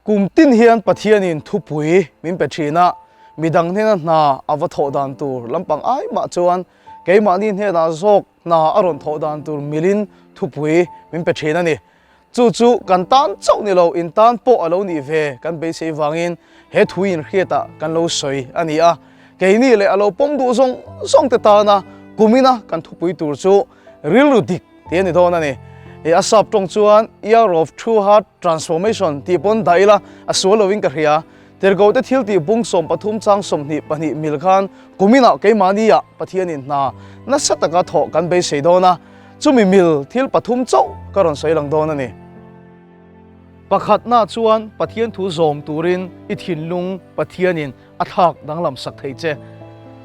Kum tin hian Pathianin thupui min pe thin a, midang hnena hna a va thawh dan tur lampang ai mah chuan keimahni hnenah zawk hna a rawn thawh dan tur milin thupui min pe thin a ni. Chu chu kan tan chauh ni lo, in tan pawh a lo nih ve kan beisei vangin he thu inhriatah kan lo sawi a ni a. Keini leh a lo pawm duh zawng zawng te tana kumina kan thupui tur chu rilru dik tih a ni dawn a ni. I a sap tawng chuan Year of True Heart Transformation tih pawn dah ila a sual lovin ka hria. Tirhkoh te thil tih bung 13 chang 22 mil khan kuminah keimahnia Pathianin hna nasa taka thawh kan beisei dawn a, chumi mil thil pathum chauh ka rawn sawi lang dawn a ni. Pakhatna chuan Pathian thu zawm turin i thinlung Pathianin a thlak danglam sak thei che.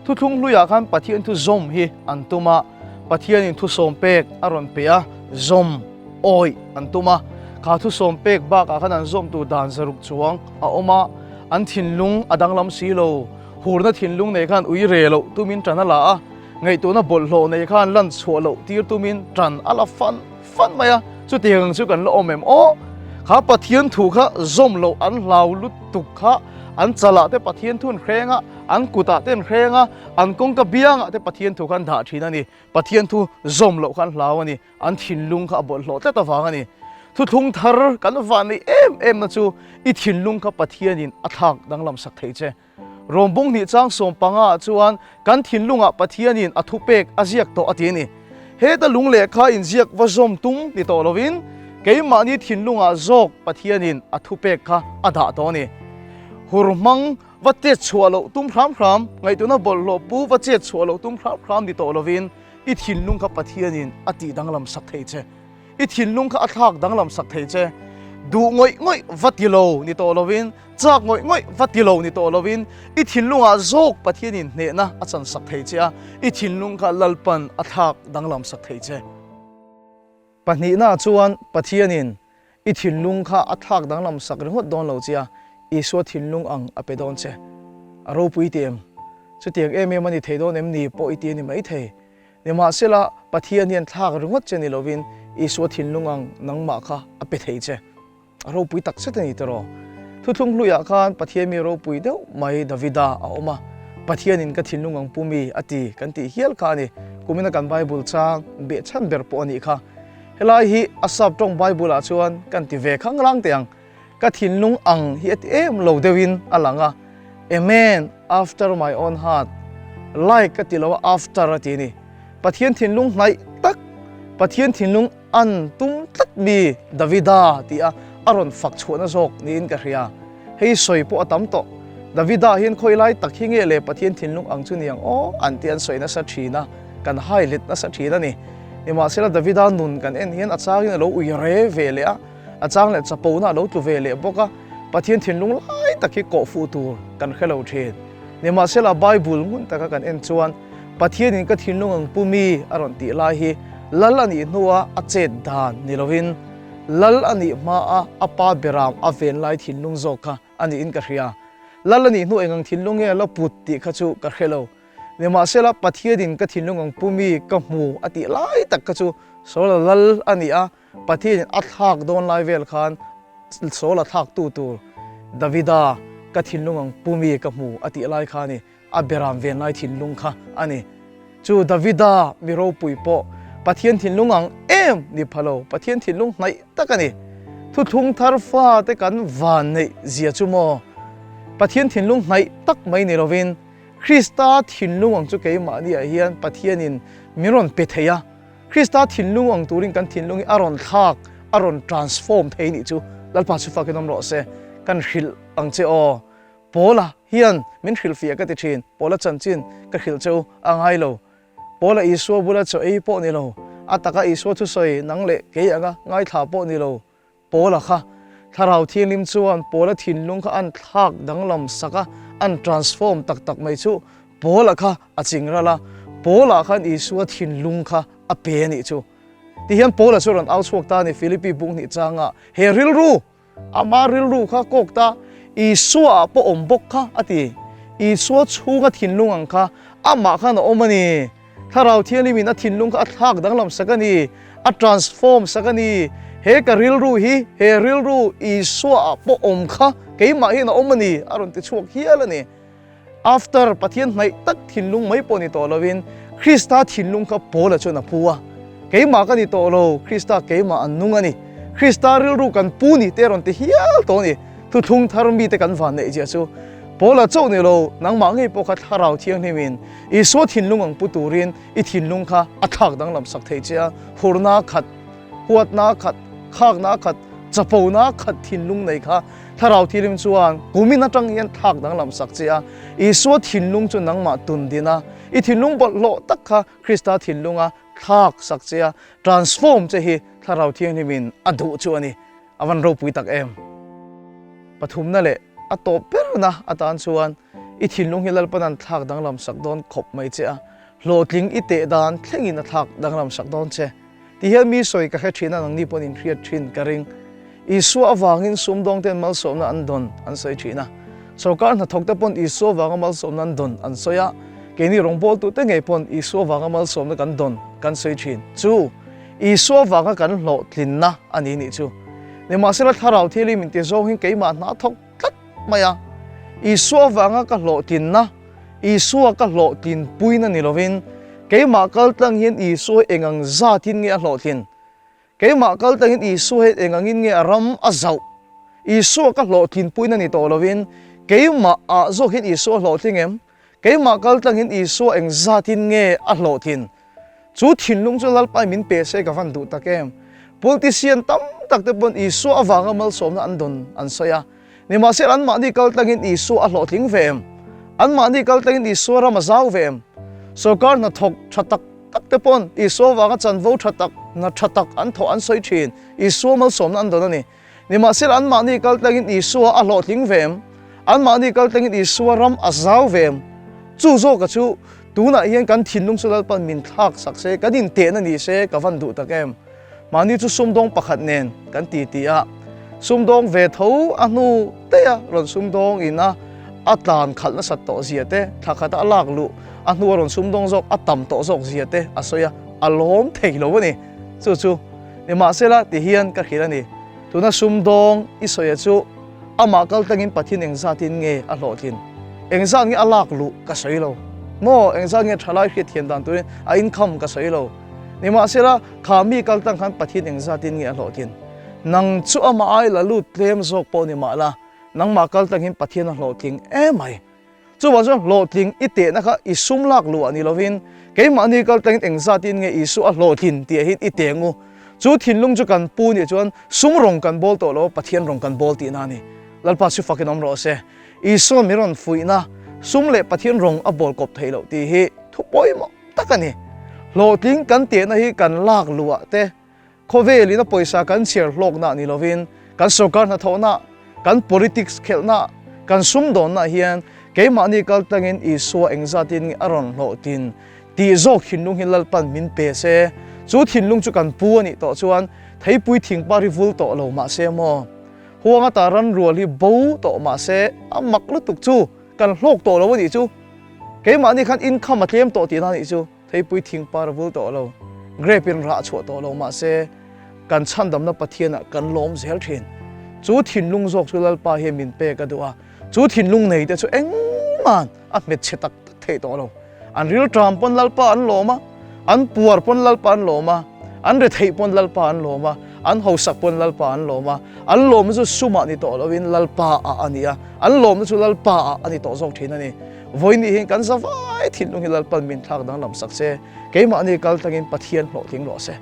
Thuthlung hluiah khan Pathian thu zawm hi an tum a, Pathianin thusawm pek a rawn pe a, zawm, awih an tum a. Kha thusawm pek bakah khan an zawm tur dan zaruk chuang a awm a, an thinlung a danglam si lo. Hurna thinlung nei khan ui re loh tumin ṭan a la a, ngaihtuahna bawlhhlawh nei khan lan chhuah loh tir tumin ṭan a la fan fan mai a. Chutiang ang chu kan la awm em aw? Kha Pathian thu kha zawm loh an hlau lutuk kha an chalah te Pathian thu an hreng a, an kutah te an hreng a, an kawngka biangah te Pathian thu kha an dah thin a ni. Pathian thu zawm loh kha an hlau a ni. An thinlung kha a bawlhhlawh tlat avang a ni. Thuthlung thar kan van neih em em na chu i thinlung kha Pathianin a thlak danglam sak thei che. Rawm bung hnih chang 15 ah chuan kan thinlungah Pathianin a thupek a ziak tawh a ti a ni. Heta lung lehkha inziak va zawm tum ni tawh lovin keimahni thinlungah zawk Pathianin a thupek kha a dah tawh a ni. Hur hmang va chet chhuah loh tum hram hram, ngaihtuahna bawlhhlawh pu va chet chhuah loh tum hram hram ni tawh lovin i thinlung kha Pathianin a tih danglam sak thei che. I thinlung kha a thlak danglam sak thei che. Duh ngawih ngawih va ti lo ni tawh lovin, chak ngawih ngawih va ti lo ni tawh lovin, i thinlungah zawk Pathianin hnehna a chan sak thei che a, i thinlung kha Lalpan a thlak danglam sak thei che. Pahnihna chuan Pathianin i thinlung kha a thlak danglam sak ringawt dawn lo che a, Isua thinlung ang a pe dawn che. A ropui ti em? Chutiang em em a ni thei dawn em ni pawh i ti a ni maithei. Nimahsela, Pathian hian thlak ringawt che ni lovin Isua thinlung ang nangmah kha a pe thei che. A ropui tak zet a ni tiraw? Thuthlung hluiah khan Pathian mi ropui deuh mai Davida a awm a, Pathianin ka thinlung ang pu mi a ti kan tih hial kha a ni. Kumina kan Bible chang behchhan ber pawh a nih kha. Helai hi a sap tawng Bible-ah chuan kan ti ve khanglang teh ang. Ka thinlung ang hi a ti em lo deuhin a lang a, A man after my own heart, like ka ti lo a, after a ti a ni. Pathian thinlung hnaih tak, Pathian thinlung an tum tlat mi Davida ti a a rawn fak chhuahna zawk niin ka hria. Hei sawi pawh a tam tawh. Davida hian khawi lai tak hi nge le Pathian thinlung ang chu ni ang aw an ti an sawi nasa thin a, kan hai let nasa thin a ni. Nimahsela Davida nun kan en hian a changin a lo ui re ve leh a, A chang leh chapona a lo tlu ve leh bawk a, Pathian thinlung lai tak hi kawh fuh tur kan hre lo thin. Nimahsela Bible ngun taka kan en chuan Pathianin ka thinlung ang pu mi a rawn tih lai hi Lal a nih hnua a chet dan ni lovin Lal a nih hmaa a pa beram a ven lai thinlung zawk kha a niin ka hria. Lal a nih hnu engang thinlung nge a la put tih kha chu ka hre lo. Nimahsela Pathianin ka thinlung ang pu mi ka hmu a tih lai tak kha chu Saula Lal a ni a, Pathianin a thlak dawn lai vel khan Saul a thlak tu tur Davida ka thinlung ang pu mi ka hmu a tih lai kha a ni, a beram ven lai thinlung kha a ni. Chu Davida mi ropui pawh Pathian thinlung ang em ni pha lo, Pathian thinlung hnaih tak a ni. Thuthlung thar fate kan van neih zia chu maw? Pathian thinlung hnaih tak mai ni lovin Krista thinlung ang chu keimahniah hian Pathianin min rawn pe thei a. Krista thinlung ang turin kan thinlung hi a rawn thlak, a rawn transform thei nih chu Lalpa chu fakin awm rawh se. Kan hrilh ang che aw. Paula hian min hrilhfiah ka ti thin. Paula chanchin ka hrilh che u a ngai lo. Paula Isua bula chaw ei pawh ni lo, a taka Isua thusawi nang leh kei anga ngaithla pawh ni lo. Paula kha Thlarau Thianghlim chuan Paula thinlung kha an thlak danglam sak a, an transform tak tak mai chu Paula kha a ching ral a, Paula khan Isua thinlung kha a pe a nih chu. Tihian Paula chu a rawn au chhuak ta a ni, Philippi bung hnih changa he rilru, ama rilru kha kawk ta, Isua ah pawh awm bawk kha a ti. Isua chhunga thinlung ang kha amah khan a awm a ni. Thlarau Thianghlimin a thinlung kha a thlak danglam sak a ni, a transform sak a ni. He ka rilru hi, he rilru Isua ah pawh awm kha keimah hian a awm a ni, a rawn ti chhuak hial a ni. After Pathian hnaih tak thinlung mai pawh ni tawh lovin Krista thinlung kha Paula chuan a pu a. Keimah ka ni tawh lo, Krista keimah an nung a ni. Krista rilru kan pu ni te a rawn ti hial tawh a ni. Thuthlung thar mite kan van neih zia chu Paula chauh ni lo, nangmah ngei pawh kha Thlarau Thianghlimin Isua thinlung ang pu turin i thinlung kha a thlak danglam sak thei che a, hurna khat, huatna khat, khakna khat, chapona khat thinlung nei kha Thlarau Thianghlim chuan kumin atang hian thlak danglam sak che a, Isua thinlung chu nangmah tun din a, i thinlung bawlhhlawh tak kha Krista thinlunga thlak sak che a, transform che hi Thlarau Thianghlimin a duh chu a ni. A van ropui tak em! Pathumna leh a tawp berna atan chuan i thinlung hi Lalpan an thlak danglam sak dawn khawp mai che a, hlawhtling i teh dan thlengin a thlak danglam sak dawn che. Ti hian mi sawi ka hre thin a, nangni pawhin in hriat thin ka ring. Isua avangin sumdawngte'n malsawmna an dawn an sawi thin a, sorkar hnathawkte pawn Isua avanga malsawmna an dawn an sawi a, keini rawngbawltute ngei pawn Isua avanga malsawmna kan dawn kan sawi thin. Chu Isua avanga kan hlawhtlinna a ni nih chu. Nimahsela Thlarau Thianghlim inti zawng hi keimah hna thawk tlat mai a, Isua avanga ka hlawhtlinna, Isua ka hlawhtlinpuina ni lovin, keimah kal tlang hian Isua hi eng ang zatin nge a hlawhtlin? Keimah kal tlangin Isua hian eng angin nge a ram a zauh? Isua ka hlawhtlinpuina ni tawh lovin, keimah ah zawk hian Isua a hlawhtling em? Keimah kal tlangin Isua eng zatin nge a hlawhtlin? Chu thinlung chu Lalpai min pe se ka van duh tak em? Politician tam tak te pawn Isua avanga malsawmna an dawn an sawi a. Nimahsela anmahni kal tlangin Isua a hlawhtling ve em? Anmahni kal tlangin Isua ram a zau ve em? Sorkar hnathawk tha tak tak te pawn Isua avanga chanvo tha tak, hna tha tak an thawh an sawi thin. Isua malsawmna an dawn a ni. Nimahsela anmahni kal tlangin Isua a hlawhtling ve em? Anmahni kal tlangin Isua ram a zau ve em? Chu zawka chu tunah hian kan thinlung chu Lalpan min thlak sak se, kan intehna ni se ka van duh tak em? Mahni chu sumdawng pakhat nen kan ti ti a, sumdawng ve tho a hnu daih a rawn sumdawng in a a tlan khalh nasat tawh zia te, thla khat a lak luh a hnu a rawn sumdawng zawk a tam tawh zawk zia te a sawi a, a lawm thei lo a ni. Chu chu nimahsela ti hian ka hrilh a ni. Tuna sumdawng i sawi a chu amah kal tlangin Pathian engzatin nge a hlawhtlin? Engzat nge a lak luh ka sawi lo maw? Engzat nge thalai hriatthiam dan turin a income ka sawi lo. Nimahsela kha mi kal tlang khan Pathian engzatin nge a hlawhtlin? Nang chu amah ai la lut tlem zawk pawh ni mah la, nangmah kal tlangin Pathian a hlawhtling emai. Chuvang chuan hlawhtling i tehna kha i sum lak luh ah ni lovin keimahni kal tlangin engzatin nge Isua a hlawhtlin tih ah hian i teng u. Chu thinlung chu kan pu nih chuan sum rawng kan bawl tawh lo, Pathian rawng kan bawl tihna a ni. Lalpa chu fakin awm rawh se. Isua mi rawn fuihna, sum leh Pathian rawng a bawl kawp theih loh tih hi thu pawimawh tak a ni. Hlawhtling kan tehna hi kan lak luh ah te, Khawvelin a pawisa kan chhiar hlawkna ni lovin kan sorkar hnathawhna, kan politics khelhna, kan sumdawnna hian keimahni kal tlangin Isua engzatin nge a rawn hlawhtlin tih zawk thinlung hi Lalpan min pe se. Chu thinlung chu kan pu a nih tawh chuan theipui thingpar hi vul tawh lo mah se maw? Huang ata ranrual hi bo tawh mah se a mak lutuk chu kan hlawk tawh lo a nih chu. Keimahni khan income a tlem tawh tihna a nih chu. Theipui thingpar a vul tawh lo, grape in rah chhuah tawh lo mahse kan chhandamna Pathianah kan lawm zel thin. Chu thinlung zawk chu Lalpa hian min pek a duh a, chu thinlung nei te chu engmah a hmet chhe tak tak theih tawh lo. An rilṭam pawn Lalpa an lawm a, an puar pawn Lalpa an lawm a, an retheih pawn Lalpa an lawm a, an hausak pawn Lalpa an lawm a, an lawmna chu sumah ni tawh loin Lalpa ah a ni a, an lawmna chu Lalpa ah a ni tawh zawk thin a ni. Vawiin hian kan za vai thinlung hi Lalpan min thlak danglam sak se, keimahni kal tlangin Pathian hlawhtling rawh se.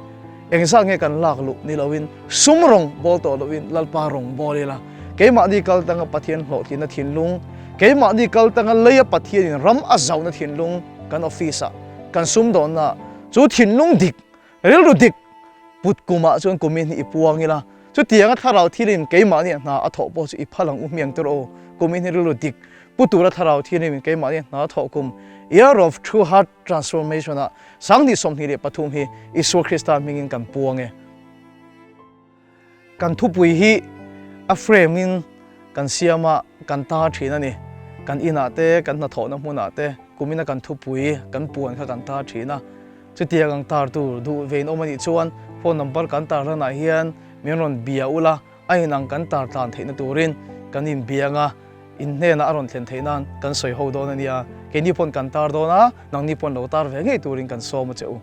Engzat nge kan lak luh ni loin sum rawng bawl tawh loin Lalpa rawng bawl ila, keimahni kal tlanga Pathian hlawhtlinna thinlung, keimahni kal tlanga leia Pathianin ram a zauhna thinlung kan office ah, kan sumdawnna ah, chu thinlung dik, rilru dik put kumah chuan kumin hi i puang ila, chutianga thlarau thilin keimahni hna a thawh pawh chu i phal ang u hmiang tur aw, kumin hi rilru dik Pu tura thlarau thianghlim in keimahni hna thawh kum Year of True Heart Transformation ah 2023 hi Isua Krista hmingin kan puang e. Kan thupui hi a frame in kan siam a, kan tar thin a ni. Kan inah te, kan hnathawhna hmunah te kumina kan thupui kan puan kha kan tar thin a. Chutiang ang tar tur duh ve in awm a nih chuan phone number kan tar hlanah hian. min rawn bia ula, a inang kan tar tlan theihna turin kan inbiang a, in hnenah a rawn thlen theih nan kan sawi ho dawn a nia. Keini pawn kan tar dawn a, nangni pawn lo tar ve ngei turin kan sawm a che u.